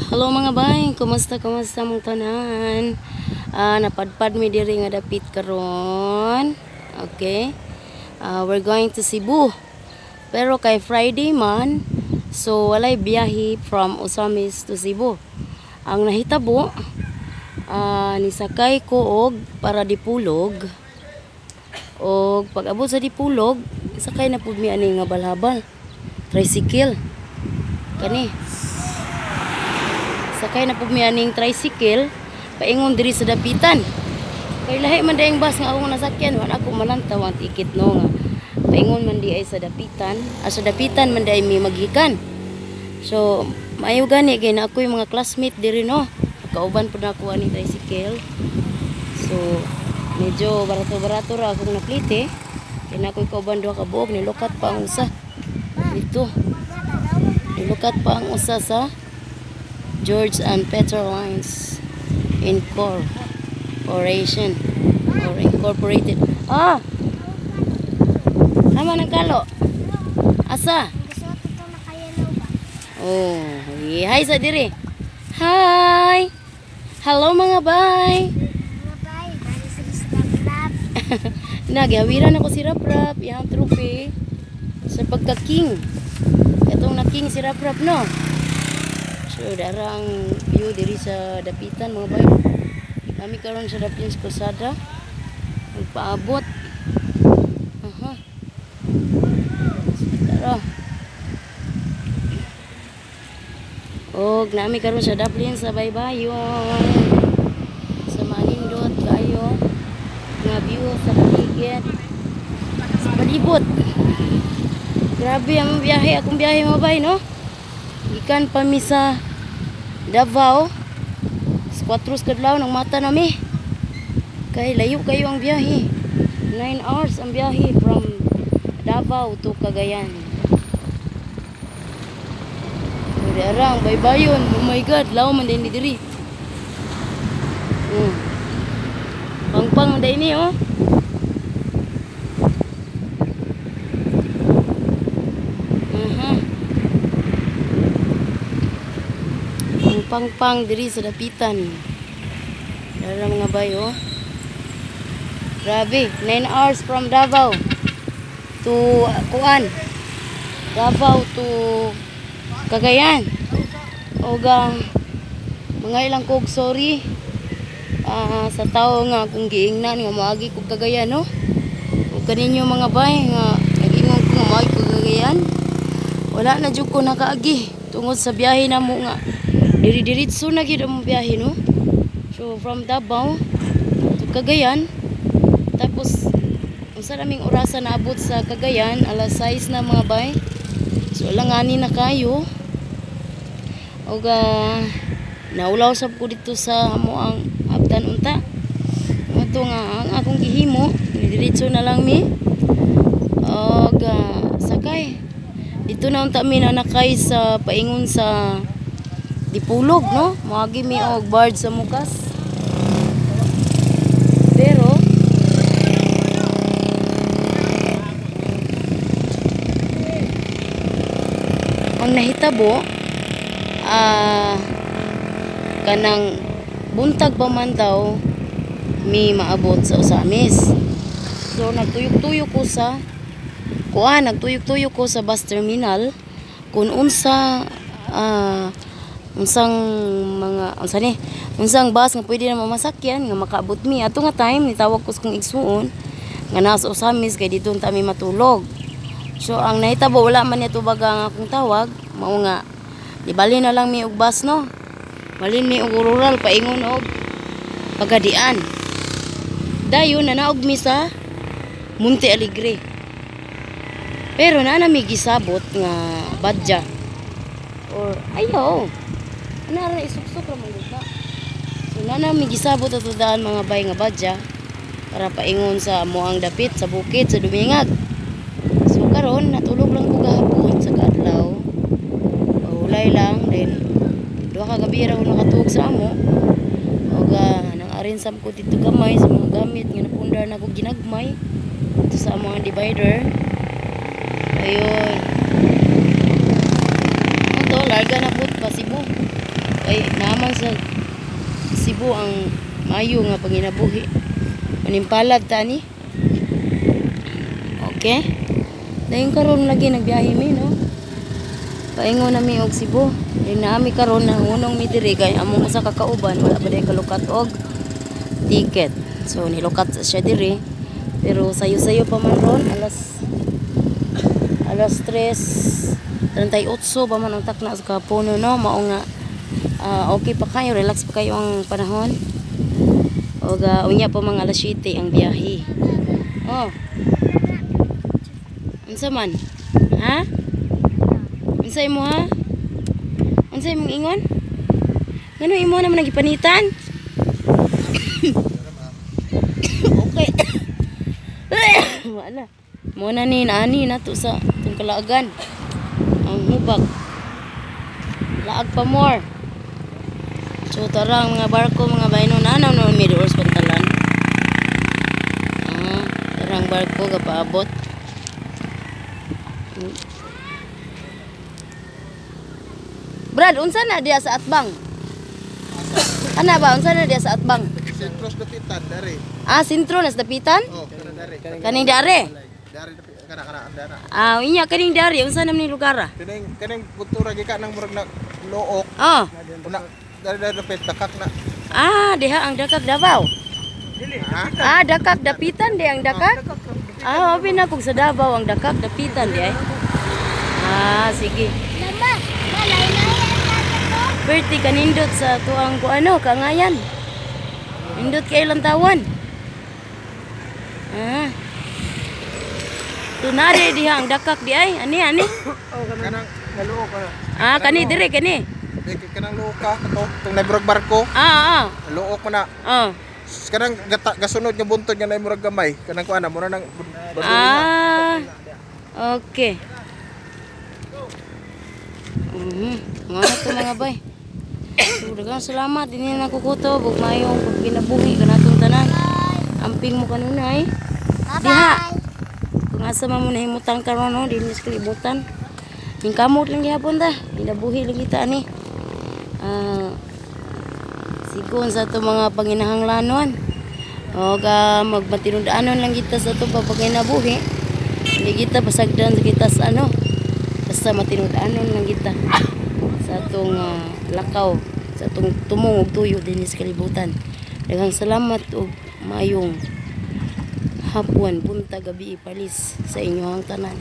Hello mga bay, kumusta kumusta mong tanan? Napadpad mi diri nga dapit karon. Okay. We're going to Cebu. Pero kay Friday man, so walay biyahe from Ozamiz to Cebu. Ang nahitabo, nisakay ko og para Dipolog. Og pag-abot sa Dipolog, sakay na pud mi ani nga balhabal. Tricycle. Kani. Sakay na pud mi aning tricycle paingon diri sa dapitan. Kay lahi man dayang bus nga akong nasakyan, wala ako malantaw ang ticket no nga paingon man di ay sa dapitan, sa dapitan man di ay mi maghikan. So maayo gani kay na ako'y mga classmate diri no. Kauban pud nako aning tricycle. So medyo barato-barato ra akong naplite. Kay na ako'y kauban duha ka buok, nilukat pa ang usa. Dito. Nilukat pa ang usa sa George and Peter Lines Incorporation or Incorporated. Ah! Tama ng kalo. Asa? Gusto ko ito nakayellow ba? Oh, hi sa diri. Hi! Hello mga bay. Mga bay, bali sa Rap-Rap. Nagyawiran ako si Rap-Rap, iyang trophy sa pagka-king. Itong na-king si Rap-Rap no. So dara ang view diri sa dapitan mga bay. Kami karon sa Daplin Cruzada. Magpaabot. Aha. Tara. Og nami karon sa Daplin sa Baybayon. Sa manindot kayo nga view sa paligid. Sa palibot. Grabe ang biyahe, akong biyahe mga bay no. Gikan pa mi sa Davao. Sa 4 kadlaw ng mata nami. Kay layo kayo ang biyahe. 9 hours ang biyahe from Davao to Cagayan. Diri arang baybayon. Oh my God, law man din diri. Pangpang man din oh. Pangpang diri sa dapitan. Dara mga bay oh. Grabe, 9 hours from Davao to kuan. Davao to Cagayan. Og mga ilang kog sorry sa tawo nga akong giingnan nga moagi kog Cagayan no. Ug kaninyo mga bay nga nag-ingon ko nga moagi kog Cagayan. Wala na jud ko nakaagi tungod sa biyahe namo nga diri-diretso na gyud ang biyahe no. So from Davao to Cagayan, tapos unsa raming orasa naabot sa Cagayan, alas 6 na mga bay. So langani na kayo. Og naulaw sab ko dito sa amo ang abdan unta. Adto nga ang akong gihimo, diretso na lang mi. Og sakay. Dito na unta mi nanakay sa paingon sa Dipolog no. Moagi mi og barge sa Mukas. Pero ang nahitabo kanang buntag pa man daw mi maabot sa Ozamiz. So nagtuyok-tuyok ko sa kuan, nagtuyok-tuyok ko sa bus terminal kung unsa unsang mga unsa ni unsang bus nga pwede na mamasakyan nga makaabot mi ato nga time. Nitawag ko sa kong igsuon nga nasa Ozamiz kay dito unta mi matulog. So ang nahitabo wala man niya tubaga ang akong tawag, mao nga dibali na lang mi og bus no. Balin mi og rural paingon og Pagadian. Dayon nanaog mi sa Monte Alegre. Pero naa na mi gisabot nga badya or ayaw. Ana ra isuksok ra man gud na. So naa na mi gisabot ato daan mga bay nga badya para paingon sa amoang dapit sa bukid sa Dumingag. So karon natulog lang ko gahapon sa kaadlaw. Ulay lang then duha ka gabi ra ko nakatuog sa amo. Og nang arinsam ko dito gamay sa mga gamit nga napundar na ko ginagmay dito sa among divider. Ayun. Ato larga na pud pa Cebu. Kay naman sa Cebu ang maayo nga panginabuhi. Manimpalad ta ni. Okay? Dayon karon lagi nagbiyahe mi, no? Paingon na mi og Cebu. Dayon naami karon na hunong mi diri kay among usa ka kauban wala pa day kalukat og ticket. So nilukat sa siya diri. Pero sayo-sayo pa man ron, alas alas 3:38 pa man ang takna sa kapuno, no? Mao nga okay pa kayo, relax pa kayo ang panahon. Og unya pa mga alas 7 ang biyahe. Oh. Unsa man? Ha? Unsa imo, ha? Unsa imong ingon? Ngano imo naman nagipanitan? Okay. Wala. Mo na ni naani nato sa itong kalaagan. Ang hubag. Laag pa more. So tara ang mga barko, mga bayno, na no may doors pantalan. Ah, tara ang barko gapaabot. Brad, unsa na diya sa atbang? Ana ba, unsa na diya sa atbang? Sentros Dapitan, dari. Ah, sentro nas Dapitan? Oh, kana dari. Kaning dare. Dari kana kana dara. Ah, inya kaning dare, unsa naman ni lugar ah? Kaning kaning kultura gikan nang murag na look. Oh. Una dari dari dapit dakak na. Ah, diha ang Dakak Davao. Ha? Ah, Dakak Dapitan di ang Dakak. Ah, abi na kung sa Davao ang Dakak Dapitan di ay. Ah, sige. Lama, malay na yan natin to. Berti kanindot sa tuang ko ano, kangayan. Nindot kay lantawan. Ah. Tunare diha ang Dakak di ay. Ani ani. Kanang naluok ka. Ah, kani dire kani. Di kanang luok ka kato tung naimurag barko. Ah, ah. Luok mo na. Ah. Kanang gata, gasunod nga buntod nga naimurag gamay. Kanang kuan na mura nang Ah. Okay. Mga to, mga bay. So, daghang salamat. Hindi na nakukutob. Ug maayong pagkinabuhi kanatong tanan. Amping mo kanunay. Diha. Bye-bye. Kung asa man mo nahimutang karon, no, di sa kalibutan. Ning kamot lang gihapon ta. Ginabuhi lang kita ani. Ah, sigon sa ato mga panginahanglanon. O ga magmatinud-anon lang kita sa ato pagkinabuhi. Hindi kita pasagdan sa kita sa ano. Basta matinud-anon lang kita sa atong lakaw, sa atong tumong ug tuyo dinhi sa kalibutan. Daghang salamat ug maayong hapon, buntag, gabi, palis sa inyong tanan.